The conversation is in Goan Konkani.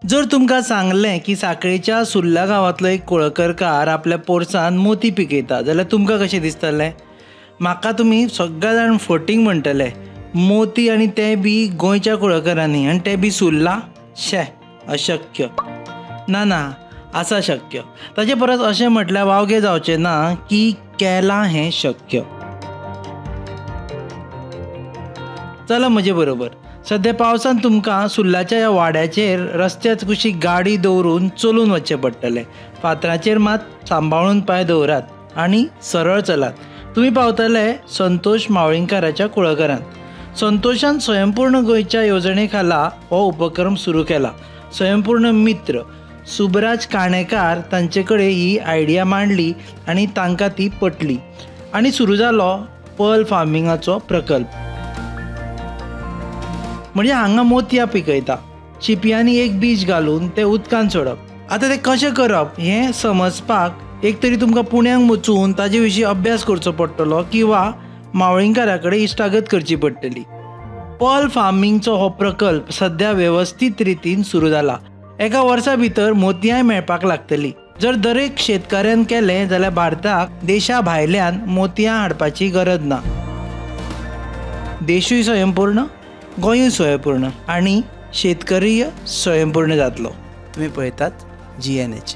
जर तुमकां सांगलें की सांखळेच्या सुर्ला गांवांतलो एक कुळकरकार आपल्या पोरसांत मोती पिकयता जाल्यार तुमकां कशें दिसतलें? म्हाका तुमी सगळे जाण फटींग म्हणटले. मोती आनी ते बी गोंयच्या कुळकरांनी आनी ते बी सुर्ला, शे अशक्य. ना ना, आसा शक्य. ताचे परस अशें म्हटल्यार वावगें जावचें ना की केलां हें शक्य. चला म्हजे बरोबर. सद्या पावसान तुमकां सुर्लाच्या ह्या वाड्याचेर रस्त्याच कुशीक गाडी दवरून चलून वचचें पडटलें. फातराचेर मात सांबाळून पांय दवरात आनी सरळ चलात. तुमी पावतले संतोष मावळींगकाराच्या कुळागरांत. संतोषान स्वयंपूर्ण गोंयच्या येवजणे खाला हो उपक्रम सुरू केला. स्वयंपूर्ण मित्र सुबराज काणेकार तांचे कडेन ही आयडिया मांडली आनी तांकां ती पटली आनी सुरू जालो पर्ल फार्मिंगाचो प्रकल्प. म्हणजे हांगा मोतयां पिकयता, शिंपयांनी एक बीज घालून तें उदकान सोडप. आतां तें कशें करप हें समजपाक एक तरी तुमकां पुण्याक वचून ताजे विशीं अभ्यास करचो पडटलो किंवा मावळींगकारा कडेन इश्टागत करची पडटली. पर्ल फार्मिंगचो हो प्रकल्प सद्या वेवस्थीत रितीन सुरू जाला. एका वर्सा भितर मोतयांय मेळपाक लागतली. जर दरेक शेतकऱ्यान केलें जाल्यार भारताक देशा भायल्यान मोतयां हाडपाची गरज ना. देशूय स्वयंपूर्ण, गोंयूय स्वयंपूर्ण आनी शेतकरीय स्वयंपूर्ण जातलो. तुमी पळयतात GNH.